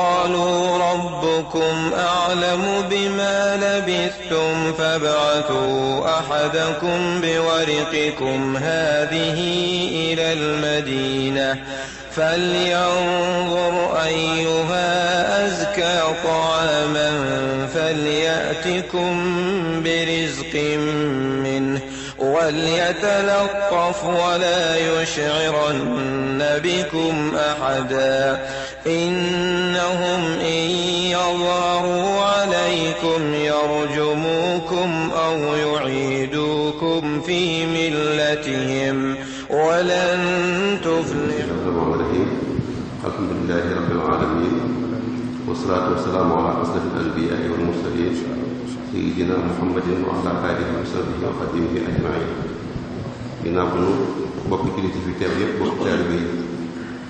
قالوا ربكم أعلم بما لبثتم فابعثوا أحدكم بورقكم هذه إلى المدينة فلينظر أيها أزكى طعاما فليأتكم برزق منه وليتلطف ولا يشعرن بكم أحدا إنهم إن يظهروا عليكم يرجموكم أو يعيدوكم في ملتهم ولن تفلحوا. الحمد لله رب العالمين والصلاة والسلام على أشرف الأنبياء والمرسلين سيدنا محمد وعلى آله وصحبه وخديمه أجمعين. ginnaaw bu nu bokk ci fi teew yëpp bokk taalibe yi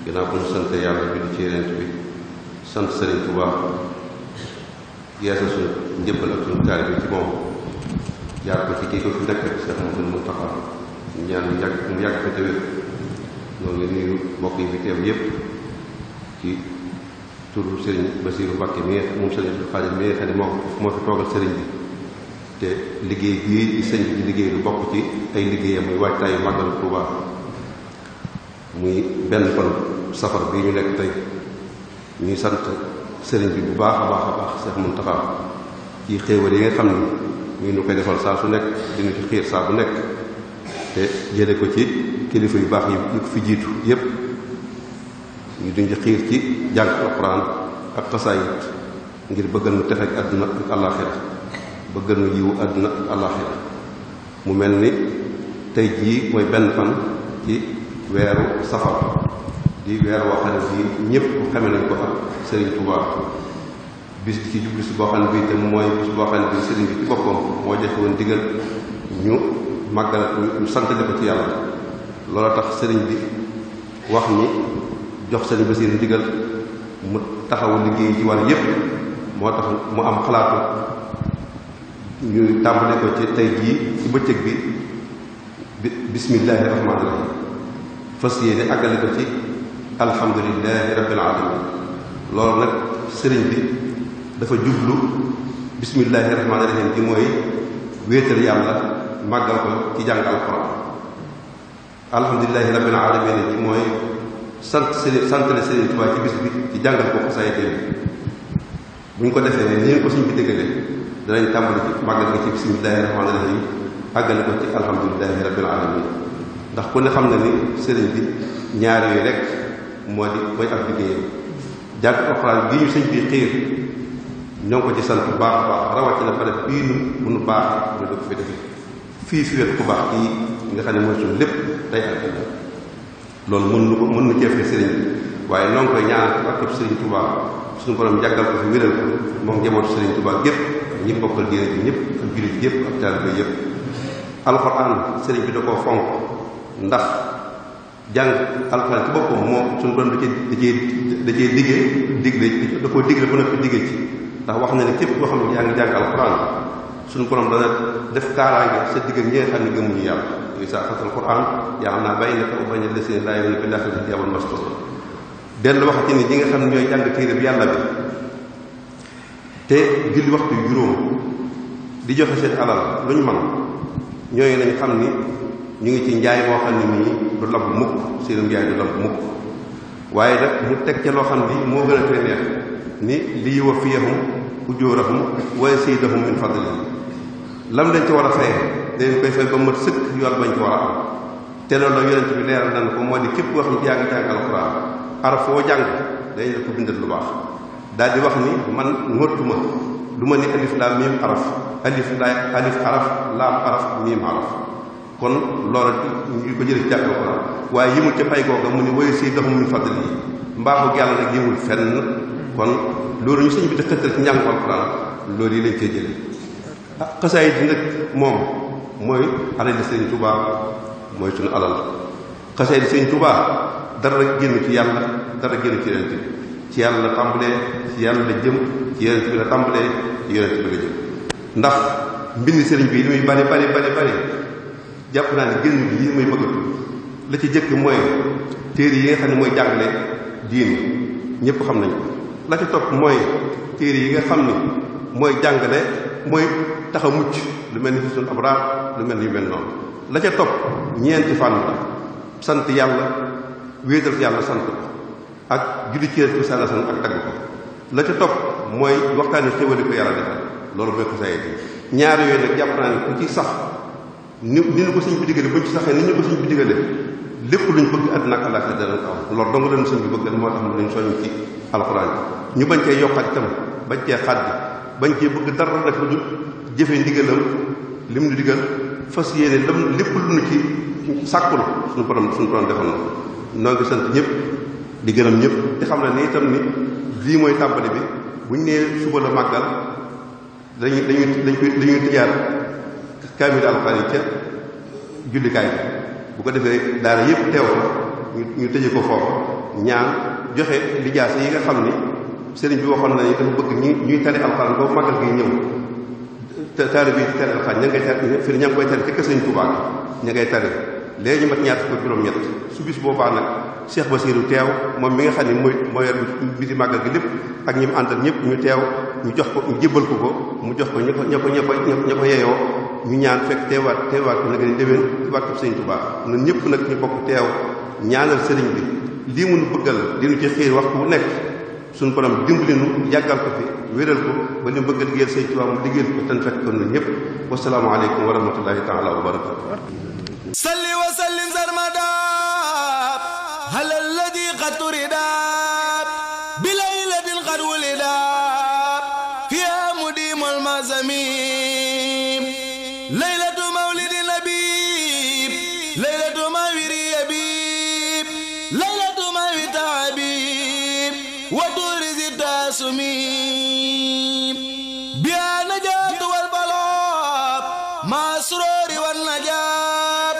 ginnaaw bu nu sant yàlla bi di ci Yonent bi sant Sëriñ Tuubaa yeesal suñu njëbbal ak suñu taalibe ci moom jaar ko ci kii ko fi nekk Cheikh Mouhamadou Mountakha ñaan mu yàgg fi te wér. ñoo ngi nuyu mbokk yi fi teew yëpp ci turu Sëriñ Basiiru Mbàkke mi moom Sëriñ Xaadir mi nga xam ne moo fi toogal sëriñ bi te liggéey bii di sëñ bi liggéey lu bokk ci ay liggéeyam muy waajtaayu màggalu Tuuba muy benn fan safar bii ñu nekk tey ñuy sant sëriñ bi bu baax a baax a baax Cheikh Mountakha ci xéewal yi nga xam ne ñu koy defal saa su nekk dina ci xiir saa bu nekk te jële ko ci kilifa yu baax yi ko fi jiitu yépp ñu duñ ci xiir ci jàng alxuraan ak xasaayit ngir bëggal nu texe ak àdduna ak àllaaxira bëggal nu yiwu àdduna ak àllaaxira mu mel ni tey jii mooy benn fan ci weeru safar di weer woo xam ne bii ñëpp xame nañ ko ak Serigne Touba bis di ci jublu si boo xam ne bii te mooy bis boo xam ne bii Serigne bi ci boppam moo joxe woon digal ñu màggal ñu santale ko ci yàlla loola tax Serigne bi wax ni jox Serigne Bassirou digal mu taxawu liggéey ci wàll yépp moo tax mu am xalaatu ñu tàmbale ko ci tey jii ci bëccëg bi bismillahi rahmaani rahim fas yéene àggale ko ci alhamdulillahi rabbil alamin. loolu nag sëriñ bi dafa jublu bismillahi rahmaani rahim ci mooy wéetal yàlla màggal ko ci jàng alquran alhamdulillahi rabbil alamin ci mooy santale Sëriñ Tuubaa ci bis bi ci jàngal ko xasaayid yi bu ñu ko defee ni ñu ko suñ bi déggalee danañ tàmbali ci màggal ko ci bismillahi rahmaani rahim àggale ko ci alhamdulillahi rabbil alamin. ndax ku ne xam na ni sëriñ bi ñaar yooyu rek mooy ab liggéeyam jàng alxuraan gi ñu sëñ bi xiir ñoo ngi ko ci sant bu baax a baax rawatina pare bii bu nu baax ñu dëkk fi defee fii wet ku baax kii nga xam ne mooy suñu lépp tey ak ëllëg loolu mën nu ceefee sëriñ bi waaye noo ngi koy ñaanal ko barkeb Sëriñ Tuubaa suñu borom jàggal ko fi wéral ko moom njabootu Sëriñ Tuubaa gépp ñi bokkal diine bi ñëpp ak jullit yëpp ak taalibe yëpp. alxuraan sëriñ bi da koo fonk ndax jàng alxuraan ci boppam moom suñu borom da cee digle da koo digle ba noppi diggee ci ndax wax na ne képp koo xam ne yaa ngi jàng alxuraan suñu borom dana def kaaraange sa digg ak ñi nga xam ne gëmuñu yàlla isa fatal alxuraan yaa xam naa bàyyi na ko bañ a lesee laa yow ne bi laaxira jabal mastor dellu waxati ni ñi nga xam ne ñooy jàng téere bi yàlla bi te julli waxtu juróom di joxe seen alal lu ñu man ñooyu nañ xam ni ñu ngi ci njaay moo xam ne mii du lamb mukk seen njaay du lamb mukk waaye nag mu teg ca loo xam ni moo gën a koy neex ni li yuwaffiyahum ujuurahum wa yaziidahum min fadlihi lam dañ ci war a fay dañ koy fay ba mat sëkk yool bañ ci war a am te loolu yonent bi leeral nañ ko moo di képp koo xam ne yaa ngi jàng alxuraan araf foo jàng dañ la ko bindal lu baax daal di wax ni man ngóttuma du ma ni alif laam miim araf alif araf laam araf miim araf kon loolu ñu ko jëlee ci jàng alxuraan waaye yimul ca pay googa mu ni woy si doxum min fadli yi mbaaxu yàlla nag yimul fenn kon loolu ñu sëñ bi di xëttal ci njàngu alxuraan loolu yi lañ koy jëlee xasaayid bi nag moom mooy alal Sëriñ Tuubaa mooy suñu alal xasaayid Sëriñ Tuubaa dara génn ci yàlla dara génn ci yonent bi ci yàlla la tàmbalee ci yàlla la jëm ci yonent bi la tàmbalee ci yonent bi la jëm ndax mbind sëriñ bi li muy bari jàpp naa ne génn bi lii muy bëgg la ci jëkk mooy téere yi nga xam ne mooy jàngale diine ñëpp xam nañ ko la ca topp mooy téere yi nga xam ni mooy jàngale mooy tax a mucc lu mel ni Hisnul Abraar lu mel ni yu mel noonu la ca topp ñeenti fànn la sant yàlla wéetal yàlla sant ko ak julli ci Yonent bi sallallahu alayhi wasallam ak tagg ko la ca topp mooy waxtaani xéwali ko yàlla defal loolu mooy xasaayid yi ñaar yooyu nag jàpp naa ne ku ci sax ni ñu ko sëñ bi digale buñ ci saxee ni ñu ko sëñ bi digale lépp luñ bëgg àddina ak àllaaxira danañ ko am loolu dong leen sëñ bi bëgg moo tax mu lañ soññ ci alxuraan bi ñu bañ cee yokkat itam bañ cee xaddi bañ cee bëgg dara def lu dul jëfe ndigalam lim ñu digal fas yéene lam lépp lu ñu ci sàkkul suñu borom defal na noo ngi sant ñëpp di gërëm ñëpp di xam ne ni itam ni lii mooy tàmbali bi buñ nee suba la màggal dañuy tëjaat kaamil alxuraan yi ca jullikaay bi bu ko defee daara yëpp teew fa ñu tëje ko foofu ñaan joxe lijaasa yi nga xam ni sëriñ bi waxoon na ni dafa bëgg ñuy tari alxuraan boobu màggal gi ñëw taari bi tari alxuraan ña ngay tari fi ña ngi koy tari te kër sëriñ Tuubaa ña ngay tari léegi ñu mat ñaar fukk juróom-ñett su bis boobaa nag Cheikh Bassirou teew moom mi nga xam ne mooy yor biti màggal gi lépp ak ñi mu àndal ñëpp ñu teew ñu jox ko ñu jébbal ko mu jox ko ña ko yeyoo ñu ñaan fekk teewaat ko nag ni déwén ci barkeb Sëriñ Tuubaa ñun ñëpp nag ñu bokk teew ñaanal sëriñ bi lii mun bëggal dinu ci xiir waxtu bu nekk suñu borom dimbali nu yàggal ko fi wéral ko ba li mu bëgg a liggéeyal Sëriñ Tuubaa mu liggéeyal ko tan fekk ko ñun ñëpp wasalaamu aleykum wa rahmatullahi taala wa barakatuh salli wa sallim sarmada ala alladi qad turida bi laylatin qad wulida fiha mudimul mazamim laylatu mawlidi nabib laylatu mawiri yabib laylatu mawita habib wa turizi tasumim biha najat wal balab ma sururi wan najat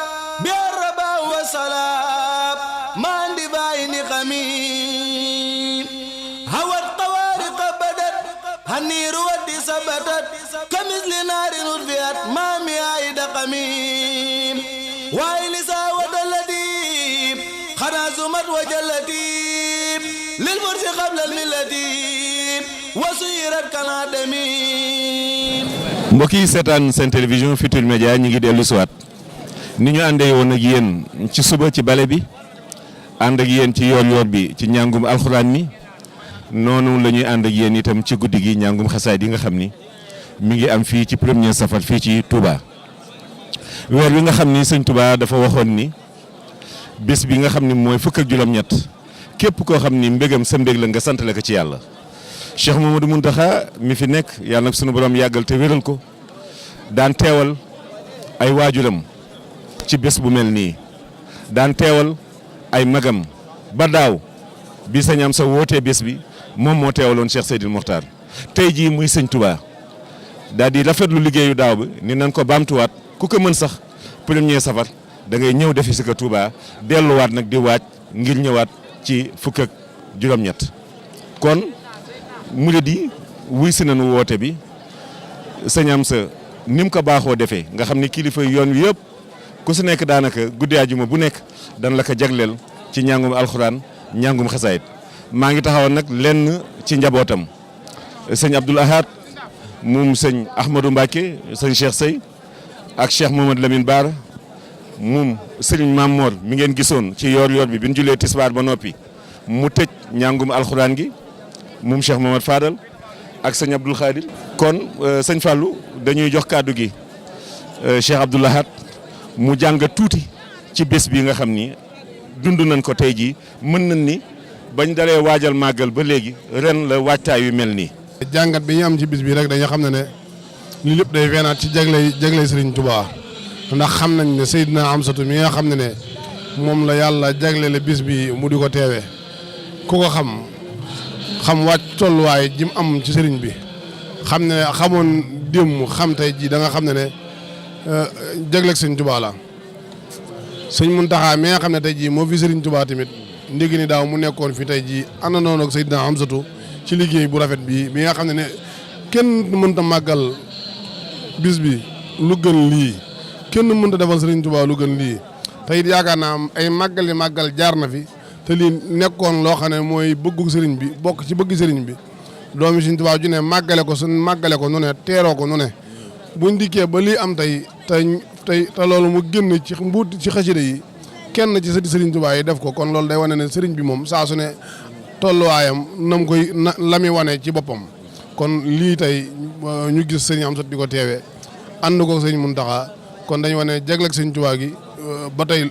سلام ما عندي باين خميم هوى الطوارق بدت النير ودي سبتت كمثل نار نرفيت ما ميايد قميم وإن ساوت اللتيب خنازمت وجلتيب للمرس قبل الملتيب وسيرت كالعدمين mbokki seetaan seen télévision Futurs Médias ñi ngi dellu siwaat ni ñu àndee woon ak yéen ci suba ci bale bi ànd ak yéen ci yoor bi ci njàngum alxuraan mi noonu la ñuy ànd ak yéen itam ci guddi gi njàngum xasaay yi nga xam ni mi ngi am fii ci premier safar fii ci Touba. weer bi nga xam ni sëñ Touba dafa waxoon ni bés bi nga xam ni mooy fukk ak juróom-ñett képp koo xam ni mbégam sa mbég la nga santale ko ci yàlla. Cheikh Mamadou Mountakha mi fi nekk yàlla nag sunu borom yàggal te wéral ko daan teewal ay waajuram ci bés bu mel nii daan teewal ay magam ba daaw bi sëñ am sa wootee bés bi moom moo teewaloon Cheikh Seydil Mokhtar tey jii muy sëñ Touba daal di rafetlu liggéeyu daaw bi ni nan ko baamtuwaat ku ko mën sax premier safar da ngay ñëw defi si ko Touba delluwaat nag di waaj ngir ñëwaat ci fukk ak juróom-ñett kon murid yi wuy si nañu woote bi sëñ am sa ni mu ko baaxoo defee nga xam ni kilifa yoon wi yëpp ku si nekk daanaka guddi àjjuma bu nekk dan la ko jagleel ci njàngum alxuraan njàngum xasaayit maa ngi taxawoon nag lenn ci njabootam sëñ Abdoul Ahad moom sëñ Ahmadou Mbacke sëñ Cheikh Sey ak Cheikh Mohamed Lamine Bara moom sëriñ Mamor mi ngeen gisoon ci yoor bi bi ñu julee tisbaar ba noppi mu tëj njàngum alxuraan gi moom Cheikh Mohamed Fadal ak sëñ Abdoul Khadir kon sëñ Fallou dañuy jox kàddu gi Cheikh Abdoul Ahad mu jàng tuuti ci bés bi nga xam ni dund nañ ko tey jii mën nañ ni bañ dalee waajal màggal ba léegi ren la waajtaay yu mel nii. jàngat bi ñu am ci bis bi rek dañoo xam ne li lépp day feenaat ci jagley Serigne Touba ndax xam nañ ne Seydina Amsatu mi nga xam ne moom la yàlla jaglele bis bi mu di ko teewee ku ko xam wàcc tolluwaay ji mu am ci Serigne bi xam ne xamoon démb xam tey jii da nga xam ne jagleeg Serigne Touba la sëñ Mountakha mi nga xam ne tey jii moo fi Serigne Touba tamit ndégg ni daaw mu nekkoon fi tey jii àndandoo ak Seydina Amsatu ci liggéey bu rafet bi nga xam ne kenn mënta màggal bis bi lu gën lii kenn mënta defal Serigne Touba lu gën lii te it yaakaar naa am ay màggal jaar na fi te lii nekkoon loo xam ne mooy bëggu sëriñ bi bokk ci bëgg sëriñ bi doomi Sëriñ Tuubaa ju ne màggale ko nu ne teeroo ko nu ne buñ dikkee ba lii am tey te loolu mu génn ci mbuut ci xasida yi kenn ci sëti Sëriñ Tuubaa yi def ko kon loolu day wane ne sëriñ bi moom saa su ne tolluwaayam nam koy la muy wane ci boppam kon lii tey ñu gis sëriñ Amsatu di ko teewee ànd ko sëriñ Muntaxa kon dañu wane jagleeg Sëriñ Tuubaa gi ba tey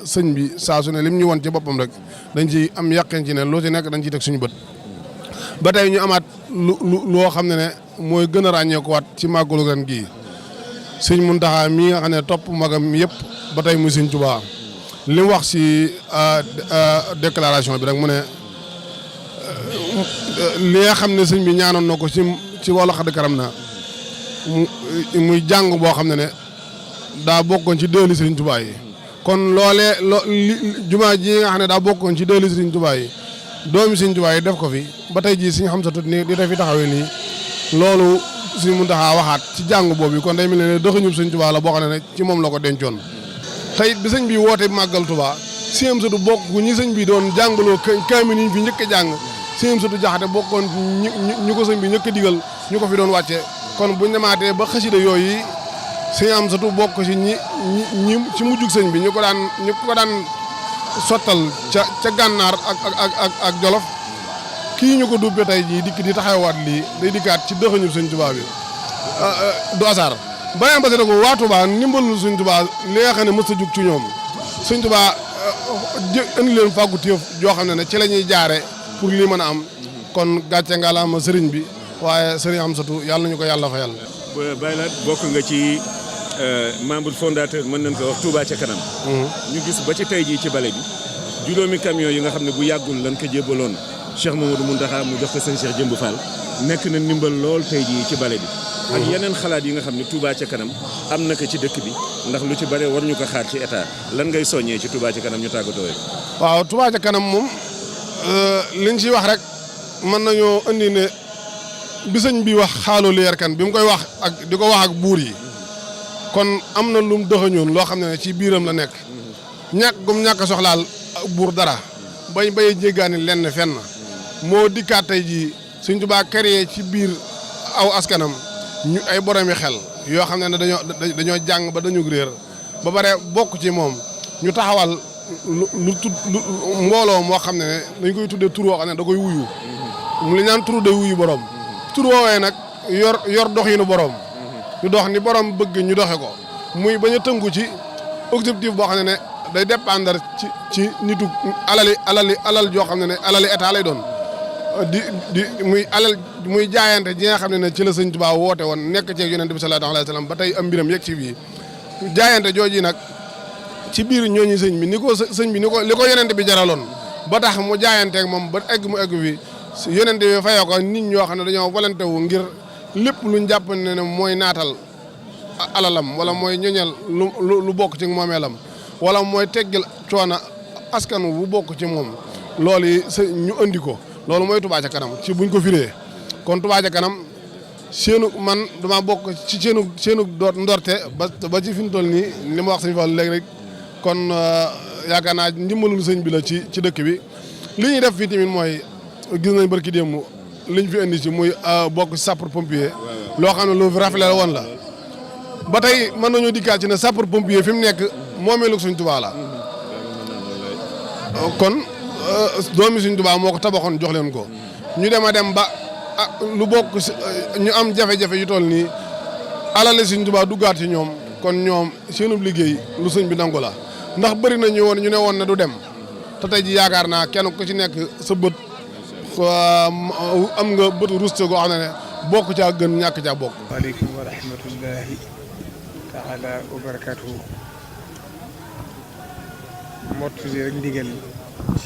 sëñ bi saa su ne lim ñu won ci boppam rek dañ ci am yàqeen ci ne loo ci nekk dañ ciy teg suñu bët ba tey ñu amaat loo xam ne mooy gën a ràññeeku waat ci màggalu ren gii sëñ Muntaxa mii nga xam ne topp magam yëpp ba tey muy Sëriñ Tuubaa li mu wax si déclaration bi rek mu ne li nga xam ne sëñ bi ñaanoon na ko ci wàllu xadd karam na muy jàng boo xam ne daa bokkoon ci dëli Sëriñ Tuubaa yi kon loolee jumaa ji nga xam ne daa bokkoon ci dëli Sëriñ Tuubaa yi doomi Sëriñ Tuubaa yi def ko fi ba tey jii Sëriñ Amsatu ni di def fi taxawee nii loolu Sëriñ Muntaxa waxaat ci jàng boobu kon day mel ne dëxëñub Sëriñ Tuubaa la boo xam ne ci moom la ko dencoon tey bi sëñ bi woote màggal Tuubaa Sëriñ Amsatu bokk ñi sëñ bi doon jàngaloo kaamil yi fi njëkk a jàng Sëriñ Amsatu Jaxate bokkoon ñu ko sëñ bi njëkk a digal ñu ko fi doon wàcce kon buñ demaatee ba xasida yooyu Sëriñ Amsatu bokk ci ñi ci mujjug sëñ bi ñu ko daan sottal ca gànnaar ak Jolof kii ñu ko dubbe tey jii dikk di taxawaat lii day dikkaat ci dëxëñu Sëñ Tuubaa bi du asaar beneen ba si ko waa Tuubaa ndimbalul Sëñ Tuubaa li nga xam ne mës a jug ci ñoom Sëñ Tuubaa indi leen fàggu téef joo xam ne ci la ñuy jaare pour lii mën a am kon gàcce nga la am sëriñ bi waaye sëriñ Amsatu yàlla nañu ko yàlla fayal. Baye Laat bokk nga ci membre fondateur mën nañ ko wax Touba ca kanam. ñu gis ba ci tey jii ci bale bi juróomi camion yi nga xam ne bu yàggul lan ko jébaloon Cheikh Mamadou Mountakha mu jox ko sëñ Cheikh Jëmb Fall nekk na ndimbal lool tey jii ci bale bi. ak yeneen xalaat yi nga xam ne Touba ca kanam am na ko ci dëkk bi ndax lu ci bare war ñu ko xaar ci état lan ngay soññee ci Touba ca kanam ñu tàggatoo rek. waaw Touba ca kanam moom liñ ci wax rek mën nañoo indi ne bi sëñ bi wax xaalu leer kan bi mu koy wax ak di ko wax ak buur yi. kon am na lum dëxëñoon loo xam ne ci biiram la nekk ñàkk a soxlaal buur dara bay jéggaani lenn fenn moo dikkaat tey jii Sëñ Tuubaa créé ci biir aw askanam ñu ay boromi xel yoo xam ne dañoo jàng ba dañu réer ba bare bokk ci moom ñu taxawal lu mbooloo moo xam ne dañ koy tuddee tur woo xam ne da koy wuyu mu li ñaan turu day wuyu borom tur woowee nag yor doxinu borom ñu dox ni borom bëgg ñu doxe ko muy bañ a tënku ci objectif boo xam ne day dépendre ci nitu alal joo xam ne alali état lay doon muy jaayante ji nga xam ne ci la Sëñ Tuubaa woote woon nekk ceeg Yonent bi sallallahu alayhi wa sallam ba tey am mbiram yegg ci bii jaayante jooji nag ci biir ñooñu sëñ bi li ko Yonent bi jaraloon ba tax mu jaayanteeg moom ba egg mu egg fi Yonent bi fayoo ko nit ñoo xam ne dañoo volonté wu ngir lépp luñ jàpp ne mooy naatal alalam wala mooy ñoñal lu bokk ci moomeelam wala mooy teggil coono askan bu bokk ci moom loolu yi ñu andi ko loolu mooy Touba ca kanam ci buñ ko firee kon Touba ca kanam seenu man dama bokk ci seenu ndorte ba ci fi mu toll nii li ma wax sëñ Fall léegi rek kon yaakaar naa ndimbalul sëñ bi la ci dëkk bi li ñuy def fii tamit mooy gis nañ barki démb liñ fi indi ci muy bokk sapeur pompier loo xam ne lu fi rafetlu woon la ba tey mën nañoo dikkaat ci ne sapeur pompier fi mu nekk moomeelu Sëñ Tuubaa la kon doomi Sëñ Tuubaa moo ko tabaxoon jox leen ko ñu dem ba lu bokk ñu am jafe-jafe yu toll nii alale Sëñ Tuubaa duggaat ci ñoom kon ñoom seenub liggéey lu sëñ bi nangu la ndax bëri na ñu ne woon ne du dem te tey ji yaakaar naa kenn ku ci nekk sa bët am nga bëtu ruste goo xam ne bokk caa gën ñàkk caa bokk. waaleykum wa rahmatullahi taala wa barakatuhu. mottali rek ndigal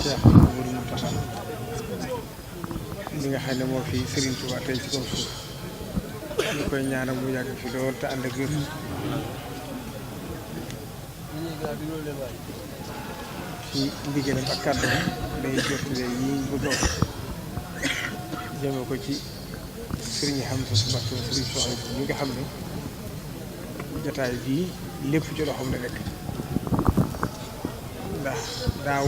Cheikh Mouhamadou Mountakha mi nga xam ne moo fi Serigne Touba tey ci kaw suuf ñu koy ñaanal mu yàgg fi lool te ànd ak wér. ci ndigalam ak kàddu day jottale yi ñu bëgg a wax jëme ko ci Serigne Hamza Mbacké Serigne Soxna ñi nga xam ne jotaay bii lépp ci loxoom la nekk ndax daaw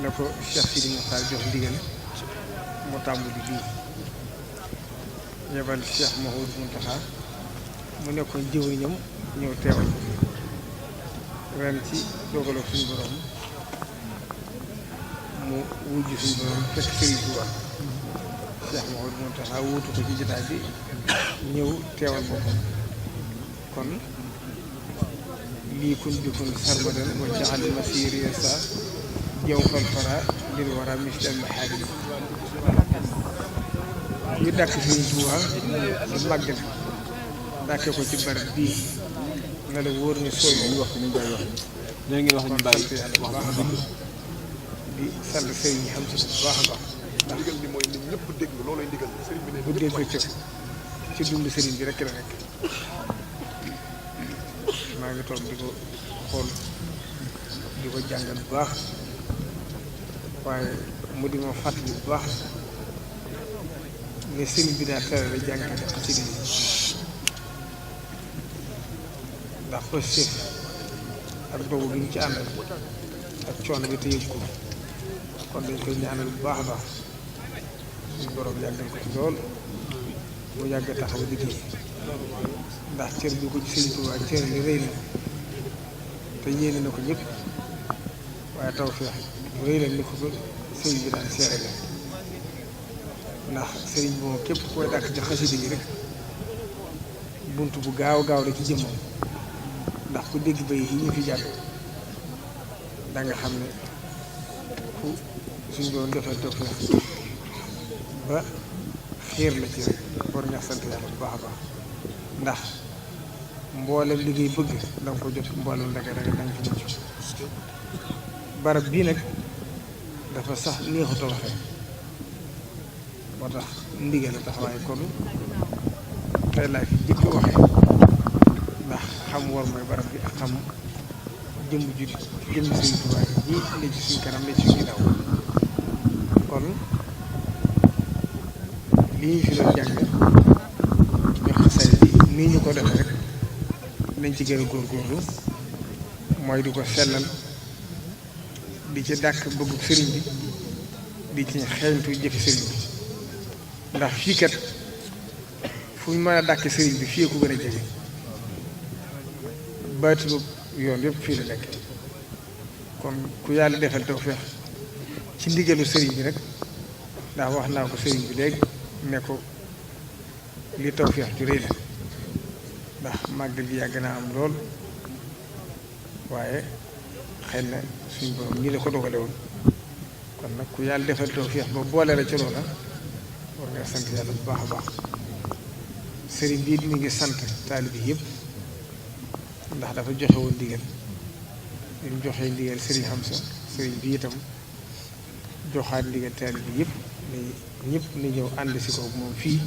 ne ko Cheikh Sidi Moussa jox ndigal mu tàmbali lii yebal Cheikh Mouhamadou Mountakha mu nekkoon jëwriñam ñëw teewal ren ci dogaloo suñu borom mu wujj suñu borom fekk Serigne Touba Cheikh Mouhamadou Mountakha wuutu ko ci jotaay bi ñëw teewal boppam kon lii kun bikun sarmadan wa jaxal masiri sa jaw fal fara lil wara misdal maharim ñu dàkk Serigne Touba di màggal dàkke ko ci barab bii na la wóor ne sooy ñu wax ñu bàyyi wax léegi ngeen wax ñu bàyyi wax bu baax a baax di sant Serigne xam si bu baax a baax ndax ndigal li mooy nit ñëpp dégg loolay ndigal Serigne bi ne bu dégg ko ci dund Serigne bi rek la nekk maa ngi toog di ko xool di ko jàngal bu baax waaye mu di ma fàttali bu baax ne Serigne bi daa tere la jàngale xasida yi ndax positif ak dogu bi ñu ci àndal ak coono bi te yëg ko kon dañ koy ñaanal bu baax a baax suñu borom yàggal ko ci lool mu yàgg taxaw liggéey ndax cër bi ko ci Sëriñ Tuubaa cër li rëy na te yéene na ko ñëpp waaye tawfeex bu rëy la ni ko sëriñ bi daan seere la ndax sëriñ bi moom képp koy dàkk ci xasida yi rek bunt bu gaaw gaaw la ci jëmmam ndax ku dégg bay yi ñu fi jàll da nga xam ne fu suñ doon defal tawfeex ba xiir la ci rek war nga sant yàlla bu baax a baax ndax mboolem li ngay bëgg da nga ko jot mboolem ndage da nga ci mucc barab bii nag dafa sax neexut a waxee moo tax ndigal la tax waaye kon tey laa fi jëkk waxee ndax xam war mooy barab bi ak xam jëmb ju jëmb Sëriñ Tuubaa ji ne ci suñ kanam ne ci suñ ginnaaw kon lii ñu fi doon jàng ñu xasay bi nii ñu ko defee rek nañ ci gën a góorgóorlu mooy di ko sellal di ci dàkk bëggu sëriñ bi di ci xeeñtu jëfi sëriñ bi ndax fii kat fu ñu mën a dàkk sëriñ bi fii ko gën a jege baatu yoon yëpp fii la nekk kon ku yàlla defal tawfeex ci ndigalu sëriñ bi rek ndax wax naa ko sëriñ bi léegi ne ko li tawfeex ju rëy la ndax màggal gi yàgg naa am lool waaye xëy na suñ borom ñi la ko dogale woon kon nag ku yàlla defal tawfeex ba boole la ca loola war nga sant yàlla bu baax a baax sëriñ bii mi ngi sant taalibe yi yëpp ndax dafa joxe woon ndigal li mu joxee ndigal sëriñ Hamza sëriñ bi itam joxaat ndigal taalibe bi yëpp ni ñëpp ni ñëw ànd si ko moom fii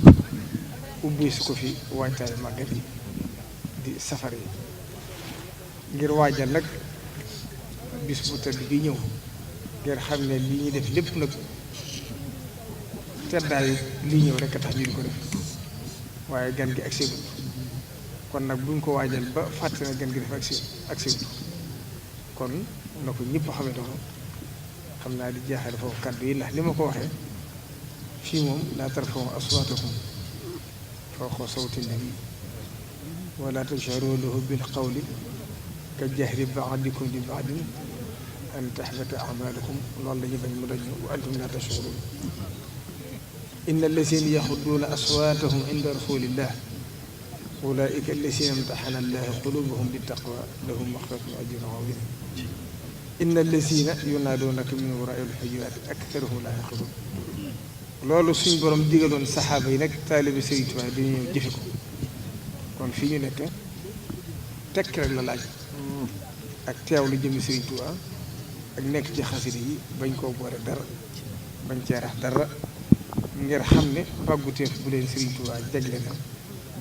ubbi si ko fi waajtaayu màggal di safar yi ngir waajal nag bis bu tëdd bi ñëw ngir xam ne li ñuy def lépp nag teddaayu lii ñëw rek a tax ñu di ko def waaye gan gi ak séegul kon nag buñ ko waajal ba fàtte na gan gi def ak séegul kon na ko ñëpp xamee doon xam naa di jeexale foofu kàddu yi ndax li ma ko waxee fii moom laa tarfa'u aswaatakum fawqa sawti nabi wala tajharu lahu bil qawli ka jahri ba'dikum li ba'din an tahbata a'malukum loolu la ñu bañ mu dañu wa antum laa tash'urun inna allazina yaxudduuna aswaatahum inda rasulillah ulaika allazina imtaxana allahu qulubahum littaqwa lahum maxfiratun wa ajrun azim inna allazina yunaaduunaka min waraai alxujuraati aktharuhum laa yaqiluun loolu suñ borom digaloon saxaaba yi nag taalibe Sëriñ Tuubaa dañu ñëw jëfe ko kon fii ñu nekk tekk rek la laaj ak teewlu jëmmi Sëriñ Tuubaa ak nekk ci xasida yi bañ koo boole dara bañ cee rax dara ngir xam ne pàgguteef bu leen Sëriñ Tuubaa jagle na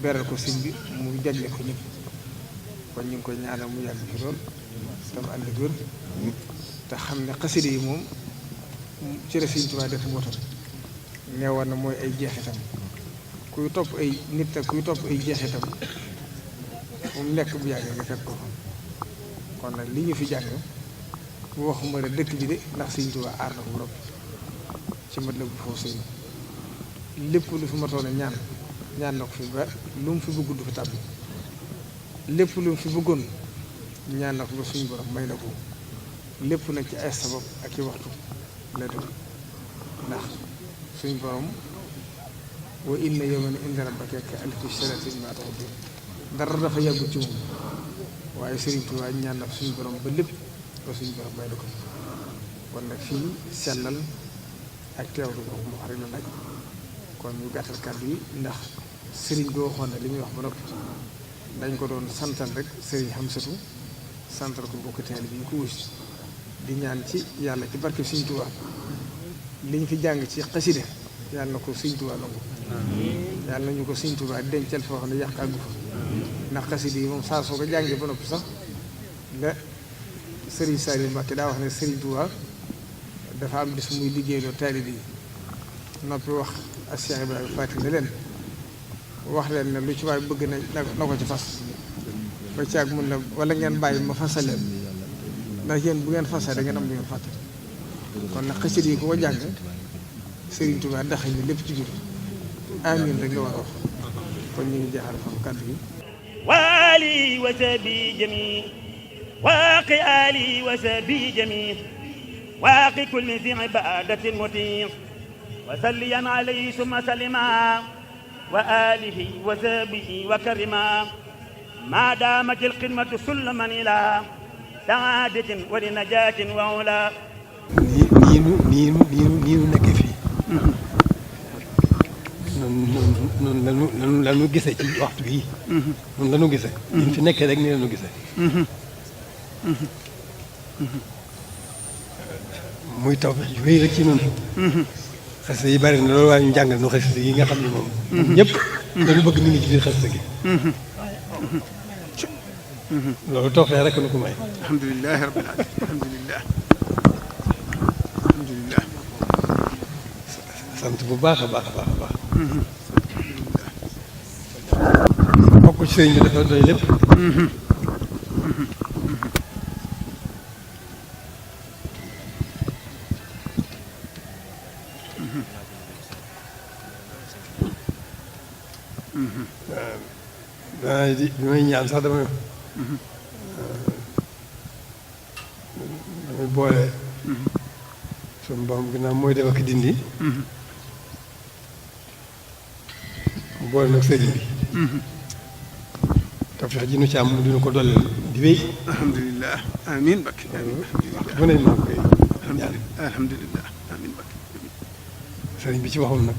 beral ko sëñ bi mu jagle ko ñëpp kon ñu ngi koy ñaanal mu yàgg fi lool tam ànd ak wér te xam ne xasida yi moom ci la Sëriñ Tuubaa def mbootam neewoon na mooy ay jeexitam kuy topp ay nit ak kuy topp ay jeexitam moom nekk bu yàggee nga fekk ko kon nag li ñu fi jàng waxuma la dëkk bi de ndax Sëriñ Tuubaa aar na ko borom ci mat la bu foofu sëy lépp lu fi matoon a ñaan na ko fi ba lu mu fi bëgg du fi tàbbi lépp lu mu fi bëggoon ñaan na ko ba suñu borom may na ko lépp nag ci ay sabab ak i waxtu la dem ndax suñu borom wa inna yawman inda rabbika ka alfi sanatin mimma ta'udun dara dafa yàggu ci moom waaye Sëriñ Tuubaa ñaan na suñu borom ba lépp ba suñu borom may na ko kon nag fii sellal ak teewlu ko mu wax rek la laaj kon ñu gàttal kàddu yi ndax sëriñ bi waxoon na li muy wax ba noppi dañ ko doon santal rek sëriñ Hamsatu santal ko bokk teel bi ñu ko wus di ñaan ci yàlla ci barke Sëriñ Tuubaa li ñu fi jàng ci xasida yàlla na ko Sëriñ Tuubaa nangu yàlla nañu ko Sëriñ Tuubaa dencal foo xam ne yàq àggu fa ndax xasida yi moom saa soo ko jàngee ba noppi sax la sëriñ Saliou Mbacké daa wax ne Sëriñ Tuubaa dafa am bis muy liggéeyloo taalibe yi noppi wax ak Cheikh Ibrahima Faty ne leen wax leen ne lu ci waay bëgg na ko ci fas ba caag mun na wala ngeen bàyyi ma fasal leen ndax yéen bu ngeen fasal da ngeen am lu ngeen fàtte kon nag xasida yi ku ko jàng Sëriñ Tuubaa dax ñu lépp ci biir amiin rek la war a wax kon ñu ngi jeexal foofu kàddu yi waali wa sabi jami waaqi ali wa sabi jami waaqi kulli fi ibadatin muti wa salliyan alayhi summa salima wa alihi wa sahbihi wa karima ma damat alxidmatu sullaman ila saadatin wa li najatin wa ula nii nu nekk fii noonu lanu gisee ci waxtu bii noonu lanu gisee ñu fi nekkee rek ni lanu gisee muy taw ju wéy rek ci noonu xasida yi bari na loolu waaye ñu jàngal nu xasida yi nga xam ne moom ñëpp dañu bëgg mi ngi ci biir xasida gi loolu tawfeex rek nu ko may alhamdulilah rabbil alamin alhamdulilah sant bu baax a baax a baax a baax bokk ci sëriñ bi dafa doy lépp bi may ñaan sax damay boole suñu borom ginnaaw mooy def ak dindi mu boole nag sëriñ bi tawfeex ji nu ci am mu dina ko dolleel di wéy alhamdulilah amiin bakki waxtu bu ne maa ngi koy ñaan alhamdulilah amiin bakki sëriñ bi ci waxul nag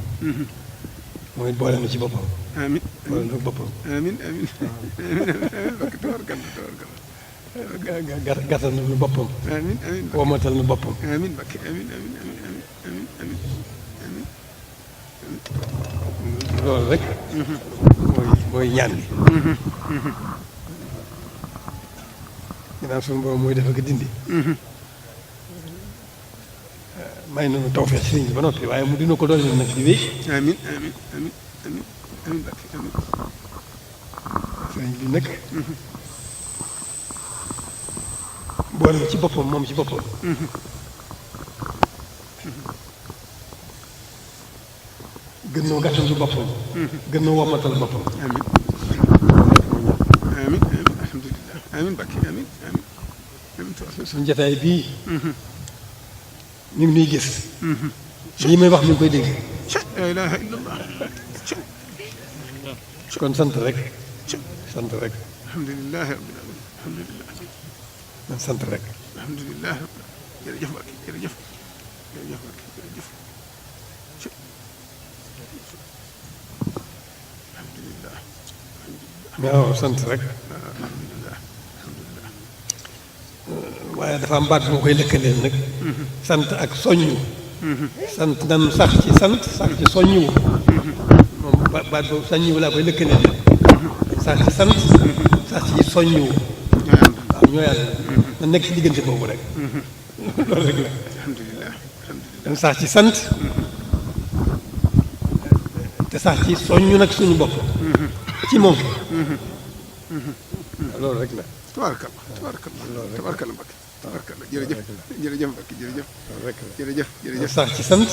mooy boole na ci boppam amiin boole na boppam amiin amiin amiin bakki tabarkalla gàttal na nu boppam amiin amiin womatal na boppam amiin bakki amiin amiin amiin amiin amiin loolu rek mooy ñaan bi ginnaaw suñu borom mooy def ak dindi may nañu tawfeex ci sëriñ bi ba noppi waaye mu dina ko doon nag di wéy amiin amiin amiin amiin amiin bakki amiin sëriñ bi nag boole na ci boppam moom ci boppam gën noo gàttal ci boppam gën noo womatal boppam amiin amiin amiin alhamdulilah amiin bakki amiin amiin amiin suñu jotaay bii ñu ngi nuy gis lii may wax mi ngi koy dégg la ilaha illallah kon sant rek alhamdulilah rabbil alamin alhamdulilah man sant rek alhamdulilah jërëjëf bakki jërëjëf bakki jërëjëf alhamdulilah waaw sant rek alhamdulilah waaye dafa am baat bu ma koy lëkkaleel nag sant ak soññu sant nan sax ci sant sax ci soññu moom baat boobu soññu laa koy lëkkaleel sax ci sant sax ci soññu waaw ñoo yàlla na nekk ci diggante boobu rek loolu rek la alhamdulilah dan sax ci sant te sax ci soññu nag suñu bopp ci moom loolu rek la tabaarkalla tabaarkalla tabaarkalla bakki jërëjëf jërëjëf Mbacke jërëjëf. jërëjëf jërëjëf. sax ci sant.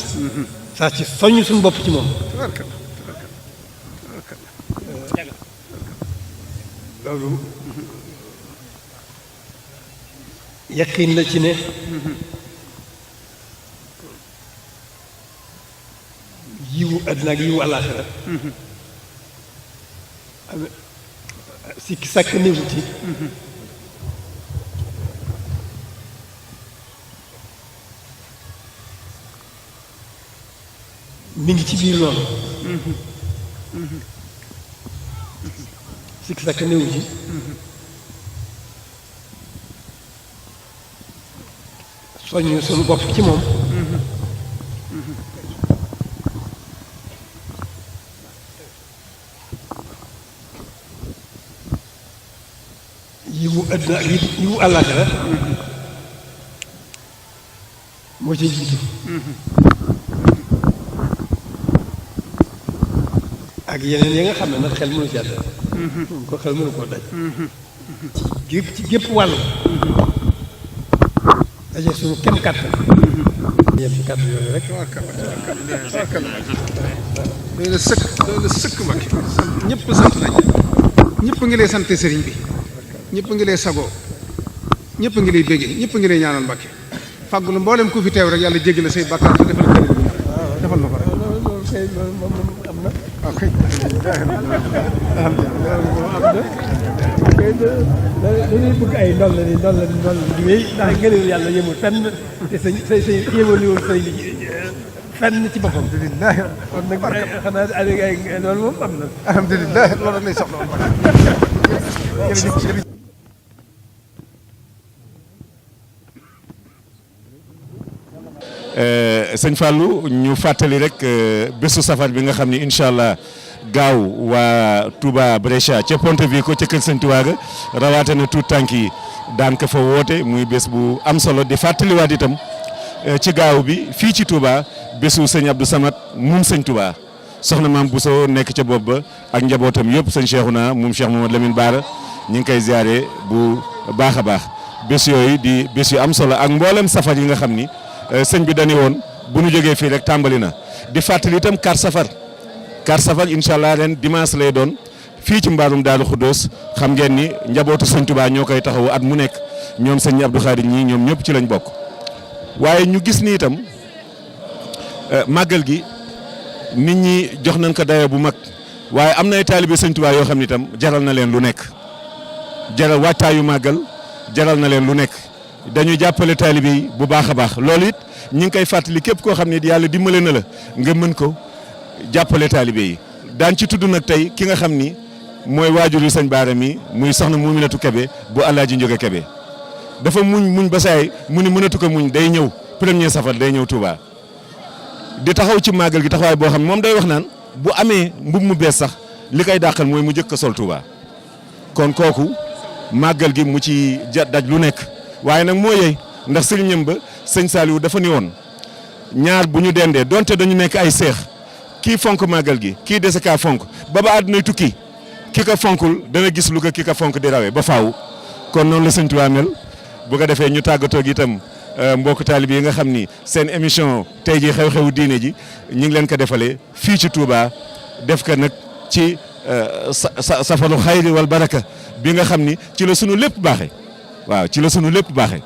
sax ci soññ suñu bopp ci moom. loolu yaqin la ci ne yiwu àddina ak yiwu àllaaxira sikki sàkk néewu ci mi ngi ci biir loolu sikki sàkk néewu ci soññ suñu bopp ci moom yiwu àddina ak yiwu àllaaxira moo ci jiitu ak yeneen yi nga xam ne nag xel mënu ci àdd ko xel mënu koo daj ci gépp wàll daje suñu kem kàttan ñeent ci kàttan yooyu rek doy na sëkk Mbacke ñëpp sant nañ ñëpp ngi lay sant sëriñ bi ñëpp ngi lay sagoo ñëpp ngi lay béggee ñëpp ngi lay ñaanal Mbacke fàggulu mboolem ku fi teew rek yàlla jéggal say bàkkaar te defal na ko rek waaw kay dañuy bëgg ay ndol la di wéy ndax ngëneel yàlla yemul fenn te sa yemaliwul sëñ bi fenn ci boppam. alhamdulilah kon nag xanaa ay loolu moom am na. alhamdulilah loolu lay soxla woon. jërëjëf. sëñ Fallou ñu fàttali rek bésu safar bi nga xam ni incha allah gaaw waa Touba Brescia ca Pontevico ca kër sëñ Touba ga rawaate na tuut tànk yi daan ko fa woote muy bés bu am solo di fàttaliwaat itam ci gaaw bi fii ci Touba bésu sëñ Abdou Samad moom sëñ Touba soxna maam Bousso nekk ca bopp ba ak njabootam yëpp sëñ Cheikhouna moom Cheikh Mamadou Lamine Bara ñu ngi koy ziare bu baax a baax bés yooyu di bés yu am solo ak mboolem safar yi nga xam ni. sëñ bi dañu woon bu nu jógee fii rek tàmbali na di fàttali itam kar safar incha allah ren dimanche lay doon fii ci mbaarum Daaru Xuddoos xam ngeen ni njabootu sëñ Touba ñoo koy taxawu at mu nekk ñoom sëñ Abdou Khadir ñii ñoom ñëpp ci lañ bokk waaye ñu gis ni itam màggal gi nit ñi jox nañ ko dayo bu mag waaye am na ay taalibe sëñ Touba yoo xam ni itam jaral na leen lu nekk jaral waajtaayu màggal jaral na leen lu nekk. dañu jàppale taalibe yi bu baax a baax loolu it ñu ngi koy fàttali képp koo xam ne yàlla dimbale na la nga mën ko jàppale taalibe yi daan ci tudd nag tey ki nga xam ni mooy waajuru sëñ Baara mi muy soxna Muminatu Kebe bu Alaaji Njóge Kebe dafa muñ ba saay mu ni mënatu ko muñ day ñëw premier safar day ñëw Touba di taxaw ci màggal gi taxawaay boo xam ne moom day wax naan bu amee mbub mu bees sax li koy dàqal mooy mu jëkk a sol Touba kon kooku màggal gi mu ci daj lu nekk. waaye nag moo yey ndax sëriñam ba sëñ Saliou dafa ni woon ñaar bu ñu dendee donte dañu nekk ay seex kii fonk màggal gi kii dese kaa fonk ba àddunay tukki ki ko fonkul dana gis lu ko ki ko fonk di rawee ba faaw kon noonu la sëñ Tuubaa mel bu ko defee ñu tàggatoo gi itam mbokk taalib yi nga xam ni seen émission tey ji xew-xewu diine ji ñu ngi leen ko defalee fii ci Touba def ko nag ci safaru xayri wal baraka bi nga xam ni ci la sunu lépp baaxee. waaw ci la sunu lépp baaxee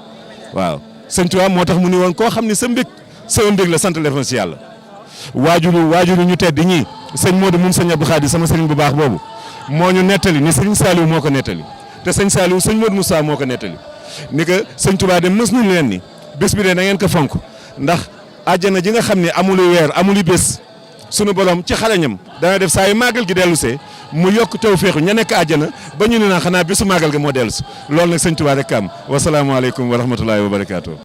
waaw sëñ Tuubaa moo tax mu ni woon koo xam ni sa mbég la sant leen si yàlla waajuru ñu tedd ñii sëñ Modou moom sëñ Abdou Khadir sama sëriñ bu baax boobu moo ñu nettali ni sëñ Saliou moo ko nettali te sëñ Saliou sëñ Modou Moussa moo ko nettali ni que sëñ Tuubaa de mës nañu leen ni bés bi de na ngeen ko fonk ndax àjjana ji nga xam ne amulu weer amulu bés sunu borom ci xarañam dana def saa yu màggal gi dellu see mu yokk tawféexu ña nekk àjjana ba ñu ne naa xanaa bésu màggal ga moo dellu si loolu nag sëñ Tuubaa rek am wasalaamaaleykum wa rahmatullahi wa barakaatu.